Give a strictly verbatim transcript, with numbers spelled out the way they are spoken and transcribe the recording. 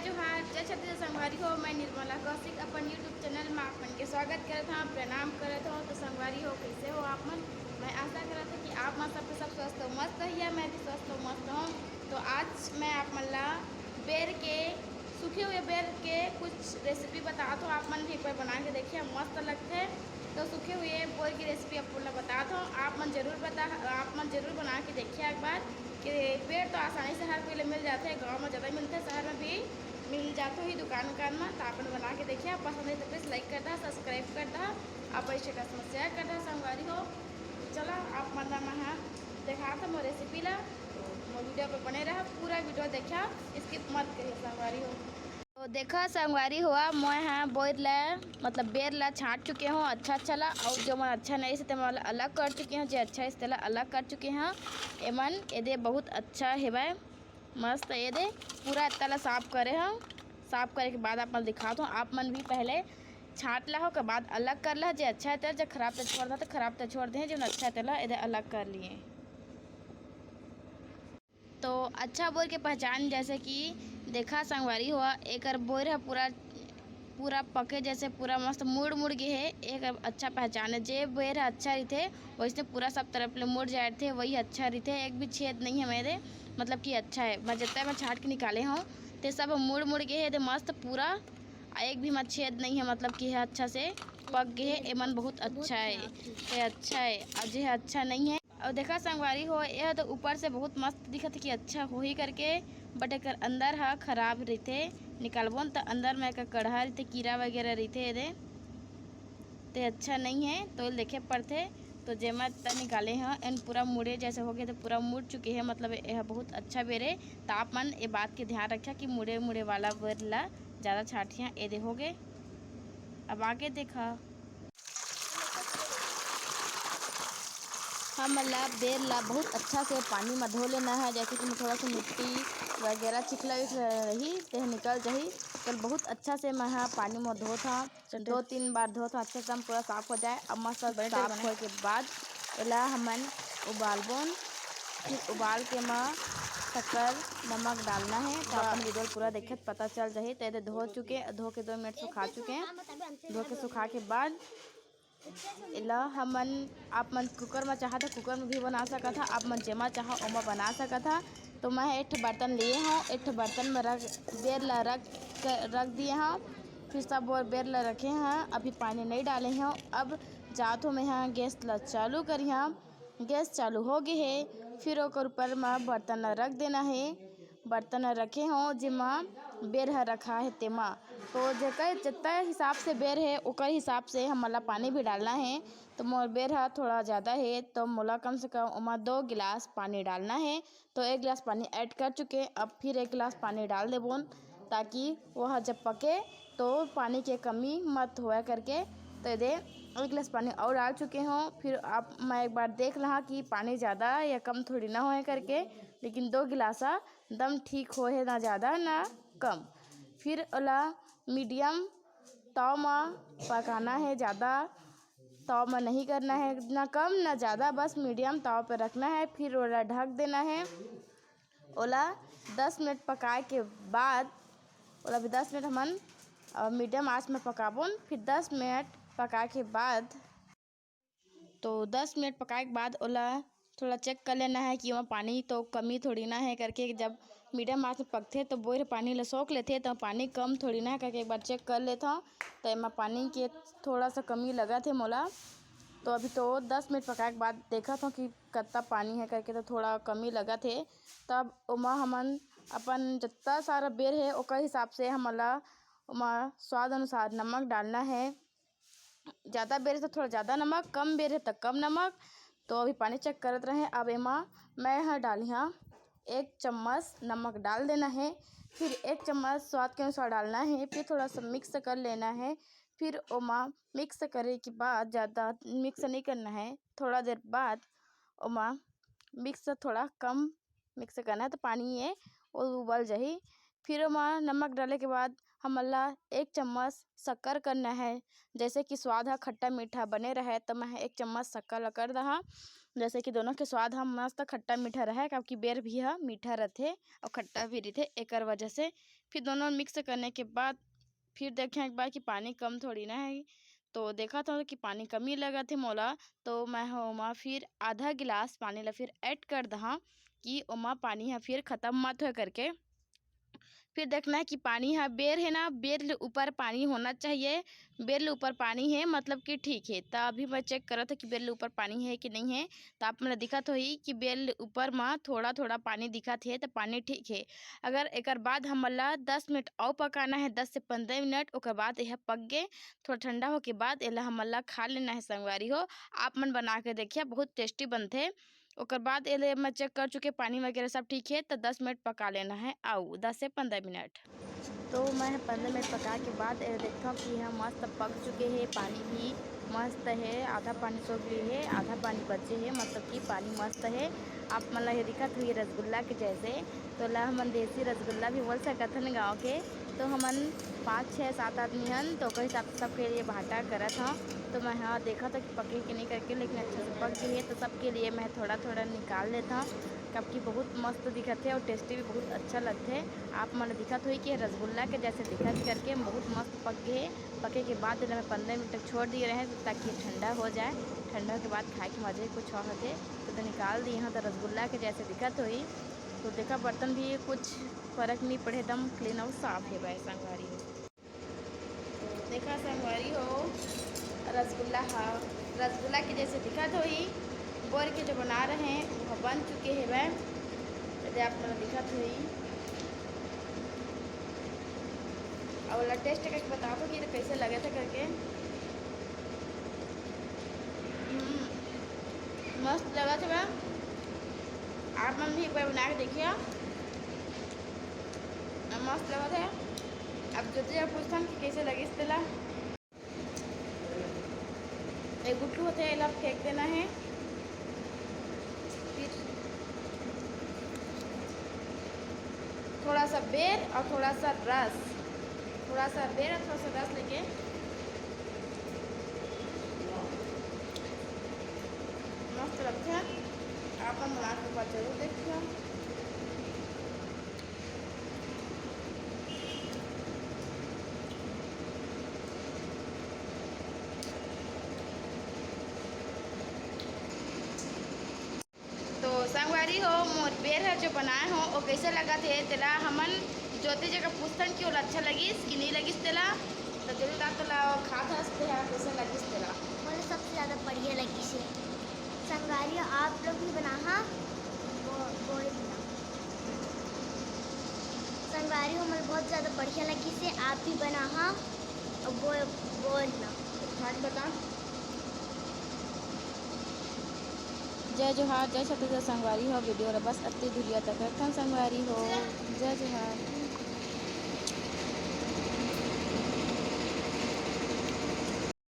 जोहार, जय छत्तीसगढ़ संगवारी हो। मैं निर्मला कौशिक अपन YouTube चैनल में आप मन के स्वागत करत हूँ, प्रणाम करत हूँ। तो संगवारी हो, कैसे हो आप मन? मैं आशा करत हूँ कि आप मन सब के सब स्वस्थ हो, मस्त हो। मैं भी स्वस्थ हूँ, मस्त हूँ। तो आज मैं आप मन ला बेर के, सूखे हुए बेर के कुछ रेसिपी बतात हूँ। आप मन भी एक बार बना के देखिए, मस्त लगथे। तो सूखे हुए बेर की रेसिपी आप मन ला बतात हूँ, आप मन जरूर बता आप मन जरूर बना के देखिए एक बार। कि बेर तो आसानी से हर कोई ले मिल जाथे, गाँव में ज़्यादा मिलथे, शहर में भी मिल जाथे ही दुकान उकान में। तो आप मन बना के देखिए, पसंद है तो प्लीज लाइक कर दा, सब्सक्राइब कर दा, अपन स्टेटस में शेयर कर दा संगवारी हो। चला आप मन ला मैं देखात हूँ मोर रेसिपी ला। तो मोर वीडियो पे बने रहा, पूरा वीडियो देखा, स्किप मत करिए संगवारी हो। तो देखा संगवारी हो, मैं ह बोर ला, मतलब बेर ला छांट चुके हूँ अच्छा अच्छा ला, और जो मन अच्छा नहीं से तेमन ला अलग कर चुके हूँ, जे अच्छा है तेला अलग कर चुके हूँ। एमन एदे बहुत अच्छा हेवय, मस्त। एदे पूरा एत्ता ला साफ करे हूँ। साफ करे के बाद आप मन दिखात हूँ, आप मन भी पहले छांट ला हो के बाद अलग कर ला, जे अच्छा है तेला, जे खराब ते छोड़ दा, तो खराब ते छोड़ दे, जो अच्छा है तेला एदे अलग कर लिए। तो अच्छा बोर के पहचान, जैसे कि देखा संगवारी हो, एकर बोर ह पूरा, पूरा पके जैसे पूरा मस्त मुड़ मुड़ गे हे। एक अच्छा पहचान है, जे बोर ह अच्छा रहिथे, वैसे पूरा सब तरफ ले मुड़ जाए रहिथे, वही अच्छा रहिथे। एक भी छेद नहीं है मेरे, मतलब कि अच्छा है। मैं जितना मैं छाट के निकाले हूँ, ते सब मुड़ मुड़ गे हे, ते मस्त पूरा, आ एक भी मा छेद नहीं है, मतलब कि है अच्छा से पक गे हे। एमन बहुत अच्छा है, ये अच्छा है। और जे अच्छा नहीं है, अउ देखा संगवारी हो, यह तो ऊपर से बहुत मस्त दिखत हे कि अच्छा होही करके, but एकर अंदर ह खराब रहिथे। निकालबो न त अंदर में एकर कड़हा रहिथे, कीरा वगैरह रहिथे एदे, ते अच्छा नहीं है, तो देखे पड़थे। तो जेमा त निकाले ह, एन पूरा मुड़े जैसे हो गए, तो पूरा मुड़ चुके हैं, मतलब यह बहुत अच्छा बेर हे। तो आप मन ये बात के ध्यान रखा कि मुड़े मुड़े वाला बेर ला ज़्यादा छाटिया। एदे हो गए, अब आगे देखा। हमन ला बेर ला बहुत अच्छा से पानी में धो लेना है, जैसे कि थोड़ा सा मिट्टी वगैरह चिखला उखला रही, तेह निकल जाही। तो बहुत अच्छा से मैं ह पानी में धोत हूँ, दो तीन बार धोत हूँ, अच्छा से हम पूरा साफ हो जाए। अब मस्त साफ होए के बाद एला हमन उबालबोन। फिर उबाल के म शक्कर, नमक डालना है। तो अपन वीडियो पूरा देखे त पता चल जाही। तो एदे धो चुके, धो के दो मिनट सुखा चुके। धो के सुखा के बाद एला हमन, आप मन कुकर म चाहा त कुकर म भी बना सकत हा, आप मन जेमा चाहा ओमा बना सकत हा। तो मैं एक ठो बर्तन लिए हूँ, एक ठो बर्तन में रख, बेर ला रख, रख दिए हूँ। फिर सब वो बेर ला रखे हैं, अभी पानी नहीं डाले हैं। अब जात हूँ मैं यहाँ गैस ला चालू करिहा। गैस चालू हो गए हे, फिर ओकर ऊपर म बर्तन ला रख देना हे। बर्तन ला रखे हो, जेमा बेर ह रखा हे तेमा। तो जेकर जितना हिसाब से बेर हे, ओकर हिसाब से हमन ला पानी भी डालना हे। तो मोर बेर ह थोड़ा ज़्यादा हे, तो मोला कम से कम ओमा दो गिलास पानी डालना हे। तो एक गिलास पानी ऐड कर चुके, अब फिर एक गिलास पानी डाल देबोन, ताकि वह जब पके तो पानी के कमी मत होए करके। तो एदे एक गिलास पानी और डाल चुके हों। फिर आप, मैं एक बार देख लहा कि पानी ज़्यादा या कम थोड़ी ना होए करके, लेकिन दो गिलासा दम ठीक होए हे, ना ज़्यादा ना कम। फिर ओला मीडियम ताव म पकाना हे, ज़्यादा ताव म नहीं करना हे, ना कम ना ज़्यादा, बस मीडियम ताव पे रखना हे। फिर ओला ढक देना हे। ओला दस मिनट पकाए के बाद, ओला भी दस मिनट हमन, अ, मीडियम आंच में पकाबोन। फिर दस मिनट पकाए के बाद, तो दस मिनट पकाए के बाद ओला थोड़ा चेक कर लेना हे कि ओमा पानी तो कमी थोड़ी ना हे करके। जब मीडियम आंच में पकथे तो बोर पानी ला सोख लेथे, तो पानी कम थोड़ी ना हे करके एक बार चेक कर लेथों। तो एमा पानी के थोड़ा सा कमी लगत हे मोला। तो अभी तो दस मिनट पकाए के बाद देखत हों कि कत्ता पानी हे करके, तो थोड़ा कमी लगत हे। तब ओमा हमन अपन जत्ता सारा बेर हे, ओकर हिसाब से हमन ला ओमा स्वाद अनुसार नमक डालना हे। ज़्यादा बेर हे तो थोड़ा ज़्यादा नमक, कम बेर हे तो कम नमक। तो अभी पानी चेक करत रहे। अब एमा मैं ह डालिहा एक चम्मच नमक डाल देना हे। फिर एक चम्मच स्वाद के अनुसार डालना हे। फिर थोड़ा सा मिक्स कर लेना हे। फिर ओमा मिक्स करे के बाद, ज़्यादा मिक्स नहीं करना हे, थोड़ा देर बाद ओमा मिक्स थोड़ा कम मिक्स करना हे, तो पानी ये वो उबल जाही। फिर ओमा नमक डाले के बाद हमन ला एक चम्मच शक्कर करना हे। जैसे कि स्वाद ह खट्टा मीठा बने रहे, तो मैं एक चम्मच शक्कर ला कर दहा। जैसे कि दोनों के स्वाद ह मस्त खट्टा मीठा रहे, काबर कि बेर भी ह मीठा रथे अउ खट्टा भी रथे, एकर वजह से। फिर दोनों मिक्स करने के बाद फिर देखें एक बार कि पानी कम थोड़ी ना है, तो देखत हों कि पानी कमी लगत हे मोला, तो मैं ह ओमा फिर आधा गिलास पानी ला फिर ऐड कर दहा कि ओमा पानी ह फिर खतम मत होए करके। फिर देखना है कि पानी ह बेर है ना, बेर ले ऊपर पानी होना चाहिए। बेर ले ऊपर पानी है, मतलब कि ठीक है। त अभी मैं चेक करत हूँ कि बेर ले ऊपर पानी है कि नहीं है। त आप मन ल दिखत होही कि बेर ले ऊपर म थोड़ा थोड़ा पानी दिखत है, त पानी ठीक है। अगर एकर बाद हमन ल दस मिनट अउ पकाना है, दस से पंद्रह मिनट, ओकर बाद यह पक गे, थोड़ा ठंडा होके बाद एला हमन ल खा लेना है संगवारी हो। आप मन बना के देखिए, बहुत टेस्टी बनथे। ओकर बाद एले मैं चेक कर चुके, पानी वगैरह सब ठीक है, तो दस मिनट पका लेना है, अउ दस से पंद्रह मिनट। तो मैं पंद्रह मिनट पका के बाद एला देखथव कि यह मस्त पक चुके हे, पानी भी मस्त हे, आधा पानी सोख लिए हे, आधा पानी बचे हे, मतलब कि पानी मस्त हे। आप मन ला ये दिखत हुई रसगुल्ला के जैसे, तो ला हमन देसी रसगुल्ला भी बोल सकत हन गाँव के। तो हमन पाँच, छः, सात आदमी हन, तो ओकर हिसाब से सबके लिए भाटा करत हव। तो मैं ह देखत हव कि पके कि नहीं करके, लेकिन अच्छा से पक गई है, तो सबके लिए मैं थोड़ा थोड़ा निकाल लेत हव, काबर कि बहुत मस्त दिखत है और टेस्टी भी बहुत अच्छा लगथे। आप मन दिखत होई कि रसगुल्ला के जैसे दिखत करके बहुत मस्त पक गए है। पके के बाद एला मैं पंद्रह मिनट तक छोड़ दिए रहे, ताकि ठंडा हो जाए। ठंडा के बाद खाए के मजे ही कुछ और होथे। तो, तो निकाल दिए हव, तो रसगुल्ला के जैसे दिखत होई। तो देखा, बर्तन भी कुछ फर्क नहीं पड़े, एकदम क्लीन और साफ है भाई संगवारी हो। तो देखा संगवारी हो, रसगुल्ला हा, रसगुल्ला के जैसे दिखत होई, बोर के जो बना रहे हैं, वो बन चुके हैं वह। यदि आप मन दिखत होई, और ओला टेस्ट करके बताबो कि तो कैसे लगे थे करके। हम्म, मस्त लगत हे बा। आप मन भी एक बार बना के देखिए, मस्त लगत हे। अब ज्योति जी पूछथन कि कैसे लगिस तेला। एक गुठलू होथे, एला फेंक देना है। फिर थोड़ा सा बेर और थोड़ा सा रस, थोड़ा सा बेर और थोड़ा सा रस लेके मस्त लगथे। आप मन बना के एक बार जरूर देखिए। तो संगवारी हो, मोर बेर ह जो बनाए हो, वो कैसे लगत हे, तेला हमन ज्योति जी का पूछथन कि ओला अच्छा लगिस कि नहीं लगिस तेला। तो ज्योति दा, तोला खात हस, तेहा कैसे लगिस तेला? मोला सबसे ज़्यादा बढ़िया लगिस हे। संगवारी हो, आप लोग भी बनाहा, बो-, बोल ना। संगवारी हो, मोला बहुत ज़्यादा बढ़िया लगिस हे, आप भी बनाहा और बोल, बोल ना। खा के बता। जय जोहार, जय छत्तीसगढ़ संगवारी हो। वीडियो ला बस अति धुरिया तक रखन संगवारी हो। जय जोहार।